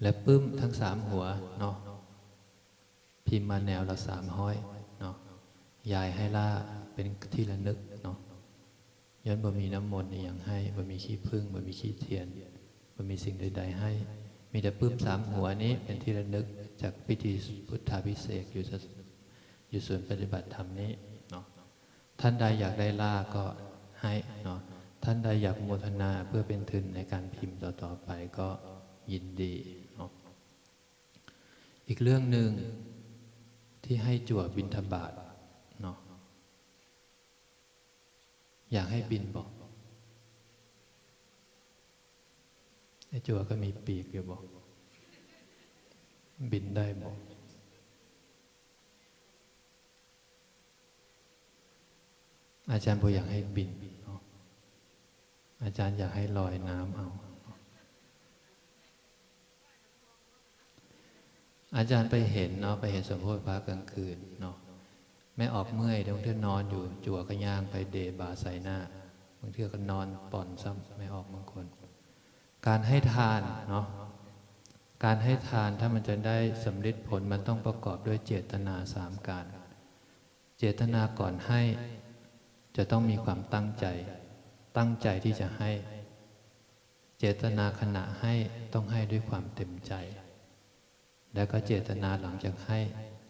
ແລະ ປຶ້ມທັງສາມຫົວເນາະ, ພິມມາແນວລະສາມຮ້ອຍເນາະ, ຢາຍໃຫ້ລ້າເປັນທີ່ລະນຶກເນາະ. ຍ້ອນບໍ່ມີນ້ຳມົນອີ່ຫຍັງໃຫ້, ບໍ່ມີຂີ້ຜຶ້ງ, ບໍ່ມີຂີ້ທຽນ, ບໍ່ມີສິ່ງໃດໆໃຫ້, ມີແຕ່ປຶ້ມສາມຫົວນີ້ເປັນທີ່ລະນຶກຈາກພິທີພຸດທາພິເສກຢູ່ສະ ຢູ່ສູນປະຕິບັດທຳນີ້ເນາະ. ທ່ານໃດຢາກໄດ້ລ້າກໍໃຫ້ເນາະ, ທ່ານໃດຢາກໂມທະນາເພື່ອເປັນທຶນໃນການພິມຕໍ່ໆໄປກໍຍິນດີເນາະ. ອີກເລື່ອງໜຶ່ງທີ່ໃຫ້ຈົວບິນທະບາດເນາະ, ຢາກໃຫ້ບິນບໍ່? ໄອ້ຈົວກໍມີປີກຢູ່ບໍ່? ບິນໄດ້ບໍ່? ອາຈານບໍ່ຢາກໃຫ້ບິນເນາະ, ອາຈານຢາກໃຫ້ລອຍນ້ຳເອົາ. ອາຈານໄປເຫັນເນາະ, ໄປເຫັນສົມໂພດພະກາງຄືນເນາະ, ແມ່ອອກເມື່ອຍ, ບາງເທື່ອນອນຢູ່, ຈົວກໍຍ່າງໄປເດບ່າໃສ່ໜ້າ, ບາງເທື່ອກໍນອນປ່ອນຊ້ຳ, ແມ່ອອກບາງຄົນ. ການໃຫ້ທານເນາະ, ການໃຫ້ທານຖ້າມັນຈະໄດ້ສຳເລັດຜົນ, ມັນຕ້ອງປະກອບດ້ວຍເຈດຕະນາສາມການ. ເຈດຕະນາກ່ອນໃຫ້ຈະຕ້ອງມີຄວາມຕັ້ງໃຈ, ຕັ້ງໃຈທີ່ຈະໃຫ້. ເຈດຕະນາຂະນະໃຫ້ຕ້ອງໃຫ້ດ້ວຍຄວາມເຕັມໃຈ, ແລ້ວກໍເຈດຕະນາຫຼັງຈາກໃຫ້,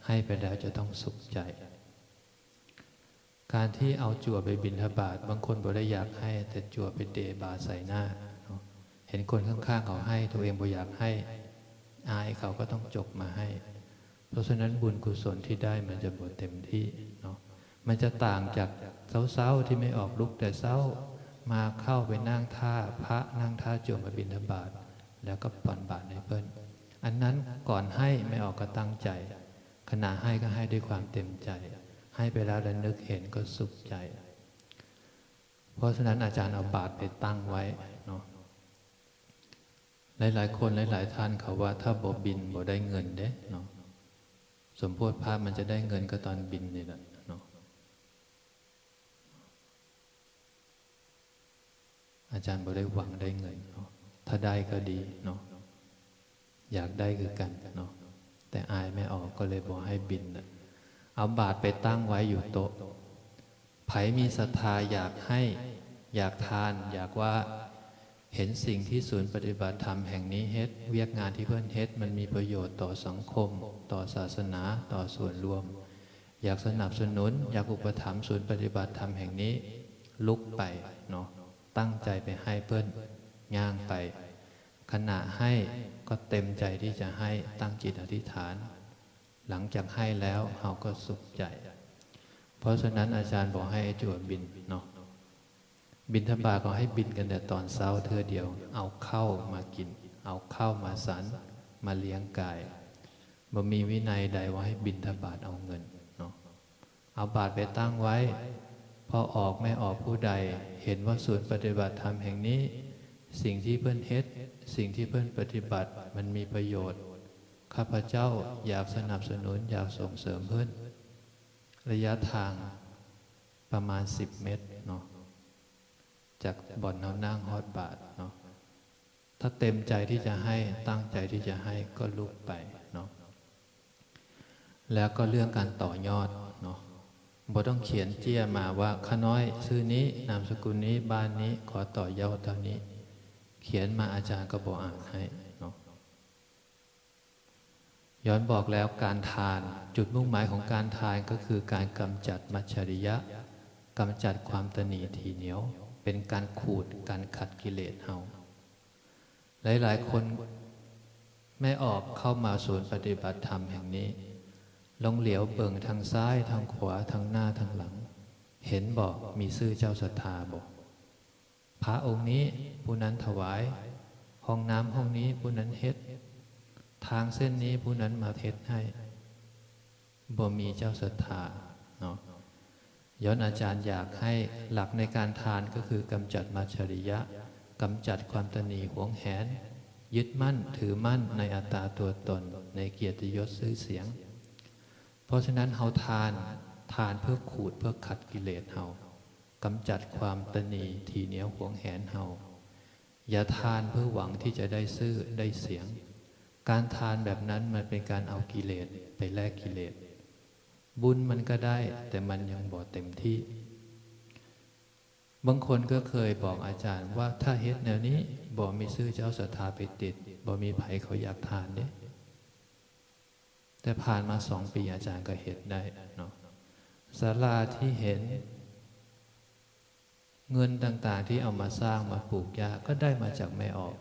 ໃຫ້ໄປແລ້ວຈະຕ້ອງສຸກໃຈ. ການທີ່ເອົາຈົວໄປບິນທະບາດ, ບາງຄົນບໍ່ໄດ້ຢາກໃຫ້, ແຕ່ຈົວໄປເດບ່າໃສ່ໜ້າເນາະ, ເຫັນຄົນຂ້າງໆເຂົາໃຫ້, ຕົວເອງບໍ່ຢາກໃຫ້, ອາຍເຂົາກໍຕ້ອງຈົກມາໃຫ້. ເພາະສະນັ້ນບຸນກຸສົນທີ່ໄດ້ມັນຈະບໍ່ເຕັມທີ່ເນາະ, ມັນຈະຕ່າງຈາກເຊົ້າໆທີ່ແມ່ອອກລຸກແຕ່ເຊົ້າມາ, ເຂົ້າໄປນັ່ງທ່າພະ, ນັ່ງທ່າຈົວມາບິນທະບາດ ແລ້ວກໍປ່ອນບາດໃຫ້ເພິ່ນ. ອັນນັ້ນກ່ອນໃຫ້ແມ່ອອກກໍຕັ້ງໃຈ, ຂະນະໃຫ້ກໍໃຫ້ດ້ວຍຄວາມເຕັມໃຈ, ໃຫ້ໄປແລ້ວລະນຶກເຫັນກໍສຸກໃຈ. ເພາະສະນັ້ນອາຈານເອົາບາດໄປຕັ້ງໄວ້ເນາະ. ຫຼາຍໆຄົນຫຼາຍໆທ່ານເຂົາວ່າຖ້າບໍ່ບິນບໍ່ໄດ້ເງິນເດ້ເນາະ, ສົມໂພດພະມັນຈະໄດ້ເງິນກໍຕອນບິນນີ້ແຫຼະເນາະ. ອາຈານບໍ່ໄດ້ຫວັງໄດ້ເງິນເນາະ, ຖ້າໄດ້ກໍດີເນາະ, ຢາກໄດ້ຄືກັນເນາະ, ແຕ່ອາຍແມ່ອອກກໍເລີຍບໍ່ໃຫ້ບິນນະ. ເອົາບາດໄປຕັ້ງໄວ້ຢູ່ໂຕະ, ໃຜມີສັດທາຢາກໃຫ້, ຢາກທານ, ຢາກວ່າເຫັນສິ່ງທີ່ສູນປະຕິບັດທຳແຫ່ງນີ້ເຮັດ, ວຽກງານທີ່ເພິ່ນເຮັດມັນມີປະໂຫຍດຕໍ່ສັງຄົມ, ຕໍ່ສາສະໜາ, ຕໍ່ສ່ວນລວມ, ຢາກສະໜັບສະໜູນ, ຢາກອຸປະຖຳສູນປະຕິບັດທຳແຫ່ງນີ້, ລຸກໄປເນາະ, ຕັ້ງໃຈໄປໃຫ້ເພິ່ນ, ຍ່າງໄປ. ຂະນະໃຫ້ກໍເຕັມໃຈທີ່ຈະໃຫ້, ຕັ້ງຈິດອະທິຖານ. ຫຼັງຈາກໃຫ້ແລ້ວເຮົາກໍສຸກໃຈ. ເພາະສະນັ້ນອາຈານບອກໃຫ້ໄອ້ຈົວບິນເນາະ, ບິນທະບາດກໍໃຫ້ບິນກັນແຕ່ຕອນເຊົ້າເທື່ອດຽວ, ເອົາເຂົ້າມາກິນ, ເອົາເຂົ້າມາສັນ, ມາລ້ຽງກາຍ. ບໍ່ມີວິໄນໃດວ່າໃຫ້ບິນທະບາດເອົາເງິນເນາະ. ເອົາບາດໄປຕັ້ງໄວ້, ພໍ່ອອກແມ່ອອກຜູ້ໃດເຫັນວ່າສູນປະຕິບັດທຳແຫ່ງນີ້, ສິ່ງທີ່ເພິ່ນເຮັດ, ສິ່ງທີ່ເພິ່ນປະຕິບັດ, ມັນມີປະໂຫຍດ, ຂ້າພະເຈົ້າຢາກສະໜັບສະໜູນ, ຢາກສົ່ງເສີມເພິ່ນ. ໄລຍະທາງປະມານສິບເມັດເນາະ, ຈາກບ່ອນເຮົານັ່ງຮອດບາດເນາະ. ຖ້າເຕັມໃຈທີ່ຈະໃຫ້, ຕັ້ງໃຈທີ່ຈະໃຫ້, ກໍລຸກໄປເນາະ. ແລ້ວກໍເລື່ອງການຕໍ່ຍອດເນາະ, ບໍ່ຕ້ອງຂຽນເຈ້ຍມາວ່າ ຂ້ານ້ອຍຊື່ນີ້, ນາມສະກຸນນີ້, ບ້ານນີ້, ຂໍຕໍ່ຍອດເທົ່ານີ້. ຂຽນມາອາຈານກໍບໍ່ອ່ານໃຫ້ເນາະ. ຍ້ອນບອກແລ້ວ, ການທານ, ຈຸດມຸ່ງໝາຍຂອງການທານກໍຄືການກຳຈັດມັດຈະລິຍະ, ກຳຈັດຄວາມຕະໜີທີໜຽວ, ເປັນການຂູດ, ການຂັດກິເລດເຮົາ. ຫຼາຍໆຄົນແມ່ອອກເຂົ້າມາສູນປະຕິບັດທຳແຫ່ງນີ້, ລອງຫຼຽວເບິ່ງທາງຊ້າຍ, ທາງຂວາ, ທາງໜ້າ, ທາງຫຼັງ, ເຫັນບໍ່? ມີຊື່ເຈົ້າສັດທາບໍ່? ພະອົງນີ້ຜູ້ນັ້ນຖວາຍ, ຫ້ອງນ້ຳຫ້ອງນີ້ຜູ້ນັ້ນເຮັດ, ທາງເສັ້ນນີ້ຜູ້ນັ້ນມາເຮັດໃຫ້. ບໍ່ມີເຈົ້າສັດທາເນາະ. ຍ້ອນອາຈານຢາກໃຫ້ຫຼັກໃນການທານກໍຄືກຳຈັດມັດຈະລິຍະ, ກຳຈັດຄວາມຕະໜີຫວງແຫນ, ຍຶດໝັ້ນຖືໝັ້ນໃນອັດຕາຕົວຕົນ, ໃນກຽດຕິຍົດຊື່ສຽງ. ເພາະສະນັ້ນເຮົາທານ, ທານເພື່ອຂູດ, ເພື່ອຂັດກິເລດເຮົາ, ກຳຈັດຄວາມຕະໜີຖີໜຽວຫວງແຫນເຮົາ. ຢ່າທານເພື່ອຫວັງທີ່ຈະໄດ້ຊື່ໄດ້ສຽງ. ການທານແບບນັ້ນມັນເປັນການເອົາກິເລດໄປແລກກິເລດ. ບຸນມັນກໍໄດ້, ແຕ່ມັນຍັງບໍ່ເຕັມທີ່. ບາງຄົນກໍເຄີຍບອກອາຈານວ່າ ຖ້າເຮັດແນວນີ້ບໍ່ມີຊື່ເຈົ້າສັດທາໄປຕິດ, ບໍ່ມີໃຜເຂົາຢາກທານເດ້. ແຕ່ຜ່ານມາສອງປີອາຈານກໍເຮັດໄດ້ເນາະ. ສາລາທີ່ເຫັນ ເງິນຕ່າງໆທີ່ເອົາມາສ້າງມາປູກຫຍ້າກໍໄດ້ມາຈາກແມ່ອອກ,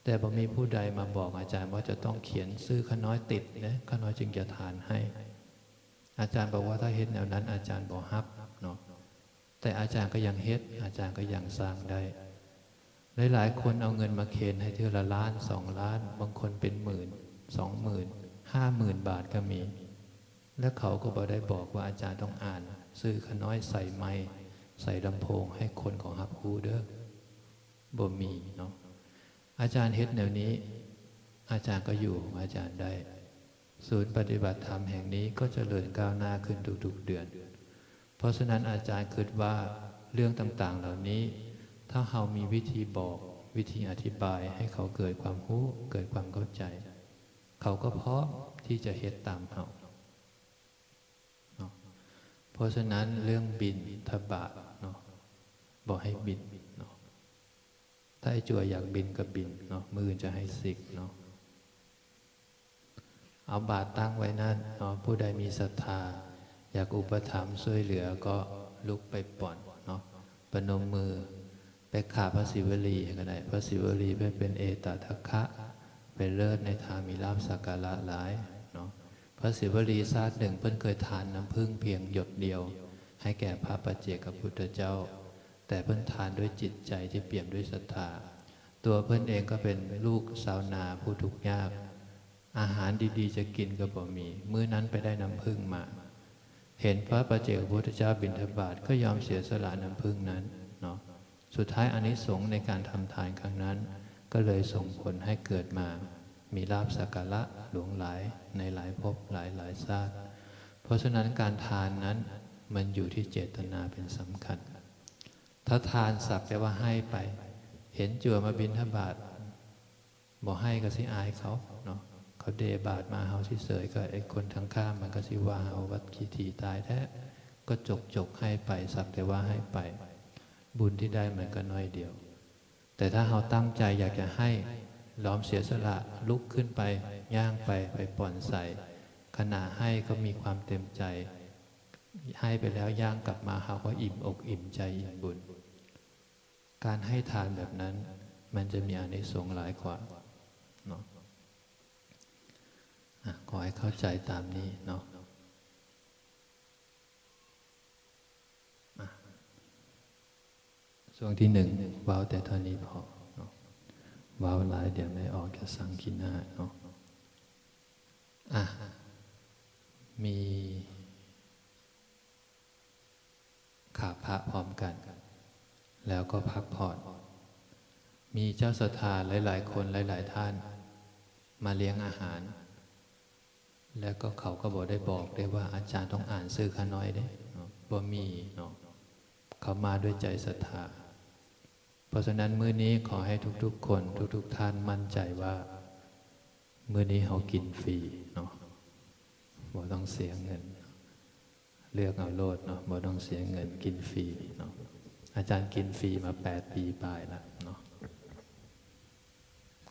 ແຕ່ບໍ່ມີຜູ້ໃດມາບອກອາຈານວ່າຈະຕ້ອງຂຽນຊື່ຂ້ານ້ອຍຕິດເດ້, ຂ້ານ້ອຍຈຶ່ງຈະທານໃຫ້. ອາຈານບອກວ່າຖ້າເຮັດແນວນັ້ນອາຈານບໍ່ຮັບເນາະ, ແຕ່ອາຈານກໍຍັງເຮັດ, ອາຈານກໍຍັງສ້າງໄດ້. ຫຼາຍໆຄົນເອົາເງິນມາເຄນໃຫ້ເທື່ອລະລ້ານ, ສອງລ້ານ, ບາງຄົນເປັນໝື່ນ, ສອງໝື່ນ, ຫ້າໝື່ນບາດກໍມີ. ແລະ ເຂົາກໍບໍ່ໄດ້ບອກວ່າອາຈານຕ້ອງອ່ານຊື່ຂ້ານ້ອຍໃສ່ໄມຄ໌, ໃສ່ລຳໂພງໃຫ້ຄົນເຂົາຮັບຮູ້ເດີ້. ບໍ່ມີເນາະ. ອາຈານເຮັດແນວນີ້, ອາຈານກໍຢູ່ຂອງອາຈານໄດ້. ສູນປະຕິບັດທຳແຫ່ງນີ້ກໍຈະເລີນກ້າວໜ້າຂຶ້ນທຸກໆເດືອນ. ເພາະສະນັ້ນອາຈານຄິດວ່າເລື່ອງຕ່າງໆເຫຼົ່ານີ້, ຖ້າເຮົາມີວິທີບອກ, ວິທີອະທິບາຍໃຫ້ເຂົາເກີດຄວາມຮູ້, ເກີດຄວາມເຂົ້າໃຈ, ເຂົາກໍພ້ອມທີ່ຈະເຮັດຕາມເຮົາເນາະ. ເພາະສະນັ້ນເລື່ອງບິນທະບາດເນາະ, ບໍ່ໃຫ້ບິນເນາະ. ຖ້າໄອ້ຈົວຢາກບິນກໍບິນເນາະ, ມື້ອື່ນຈະໃຫ້ສິກເນາະ. ເອົາບາດຕັ້ງໄວ້ນັ້ນເນາະ, ຜູ້ໃດມີສັດທາຢາກອຸປະຖຳຊ່ວຍເຫຼືອກໍລຸກໄປປ່ອນເນາະ, ປະນົມມື. ໄປຂາພະສີວະລີກໍໄດ້. ພະສີວະລີເພິ່ນເປັນເອຕະທັກຂະ, ເປັນເລີດໃນທາງ, ມີລາບສັກກາລະຫຼາຍເນາະ. ພະສີວະລີຊາດໜຶ່ງເພິ່ນເຄີຍທານນ້ຳຜຶ້ງພຽງຢົດດຽວໃຫ້ແກ່ພະປັດເຈກະພຸດທະເຈົ້າ, ແຕ່ເພິ່ນທານດ້ວຍຈິດໃຈທີ່ປ່ຽມດ້ວຍສັດທາ. ຕົວເພິ່ນເອງກໍເປັນລູກຊາວນາຜູ້ທຸກຍາກ, ອາຫານດີໆຈະກິນກໍບໍ່ມີ, ມື້ນັ້ນໄປໄດ້ນ້ຳຜຶ້ງມາ. ເຫັນພະປັດເຈກະພຸດທະເຈົ້າບິນທະບາດ ກໍຍອມເສຍສະຫຼະນ້ຳຜຶ້ງນັ້ນເນາະ. ສຸດທ້າຍອານິສົງໃນການທຳທານຄັ້ງນັ້ນ ກໍເລີຍສົ່ງຜົນໃຫ້ເກີດມາມີລາບສັກກາລະຫຼວງຫຼາຍໃນຫຼາຍພົບຫຼາຍໆຊາດ. ເພາະສະນັ້ນການທານນັ້ນມັນຢູ່ທີ່ເຈດຕະນາເປັນສຳຄັນ. ຖ້າທານສັກແຕ່ວ່າໃຫ້ໄປ, ເຫັນຈົວມາບິນທະບາດ ບໍ່ໃຫ້ກໍຊິອາຍເຂົາເນາະ, ເຂົາເດບາດມາເຮົາຊິເສີຍ, ກໍໄອ້ຄົນທາງຂ້າມມັນກໍຊິວ່າເຮົາວ່າຂີ້ຖີ່ຕາຍແທ້, ກໍຈົກໆໃຫ້ໄປ, ສັກແຕ່ວ່າໃຫ້ໄປ, ບຸນທີ່ໄດ້ມັນກໍໜ້ອຍດຽວ. ແຕ່ຖ້າເຮົາຕັ້ງໃຈຢາກຈະໃຫ້, ລອມເສຍສະຫຼະ, ລຸກຂຶ້ນໄປ, ຍ່າງໄປ, ໄປປ່ອນໃສ່, ຂະນະໃຫ້ກໍມີຄວາມເຕັມໃຈ, ໃຫ້ໄປແລ້ວ ຍ່າງກັບມາ ເຮົາກໍອີ່ມອົກອີ່ມໃຈ ອີ່ມບຸນ. ການໃຫ້ທານແບບນັ້ນ ມັນຈະມີອານິສົງຫຼາຍກວ່າເນາະ. ອາ ຂໍໃຫ້ເຂົ້າໃຈຕາມນີ້ເນາະ. ອາ ຊ່ວງທີໜຶ່ງເວົ້າແຕ່ເທົ່ານີ້ພໍເນາະ. ເວົ້າຫຼາຍດຽວໄດ້ອອກຈາກສັງຄີນາເນາະ. ອາ ມີ ຂາບພະພ້ອມກັນ ແລ້ວກໍພັກຜ່ອນ. ມີເຈົ້າສັດທາຫຼາຍໆຄົນ ຫຼາຍໆທ່ານມາລ້ຽງອາຫານ ແລ້ວກໍເຂົາກໍບໍ່ໄດ້ບອກເດ້ວ່າ ອາຈານຕ້ອງອ່ານຊື່ຂ້ານ້ອຍເດ້ເນາະ, ບໍ່ມີເນາະ. ເຂົາມາດ້ວຍໃຈສັດທາ. ເພາະສະນັ້ນ ມື້ນີ້ຂໍໃຫ້ທຸກໆຄົນ ທຸກໆທ່ານໝັ້ນໃຈວ່າ ມື້ນີ້ເຮົາກິນຟຣີເນາະ, ບໍ່ຕ້ອງເສຍເງິນ. ເລືອກເອົາໂລດເນາະ, ບໍ່ຕ້ອງເສຍເງິນ, ກິນຟຣີເນາະ. ອາຈານກິນຟຣີມາແປດປີປາຍລະເນາະ.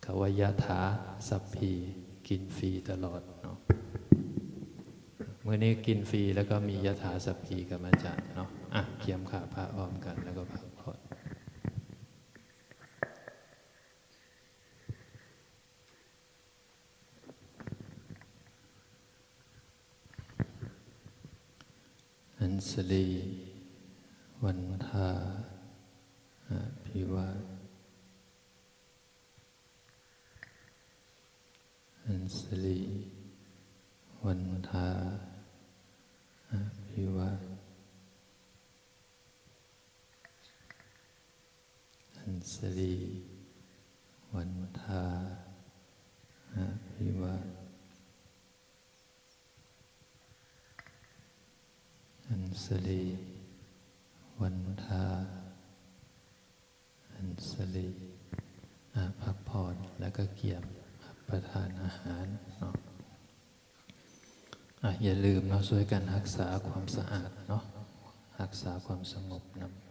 ເຂົາວ່າ ຍະຖາສັບພີ, ກິນຟຣີຕະຫຼອດເນາະ. ມື້ນີ້ກິນຟຣີ ແລ້ວກໍມີຍະຖາສັບພີກັບອາຈານເນາະ. ອະ ກຽມຂາພະພ້ອມກັນ ແລ້ວກໍພັກຜ່ອນ. ອັນສະລີ ວັນທາ ອະພິວາ ອັນສະລີ ວັນທາ ອະພິວາ ອັນສະລີ ວັນທາ ອະພິວາ ອັນສະລີ ວັນທາ ອັນສະລີ ອະ ພັກຜ່ອນ ແລ້ວກໍກຽມຮັບປະທານອາຫານເນາະ. ອະ ຢ່າລືມເນາະ, ຊ່ວຍກັນຮັກສາຄວາມສະອາດເນາະ, ຮັກສາຄວາມສະຫງົບນຳ.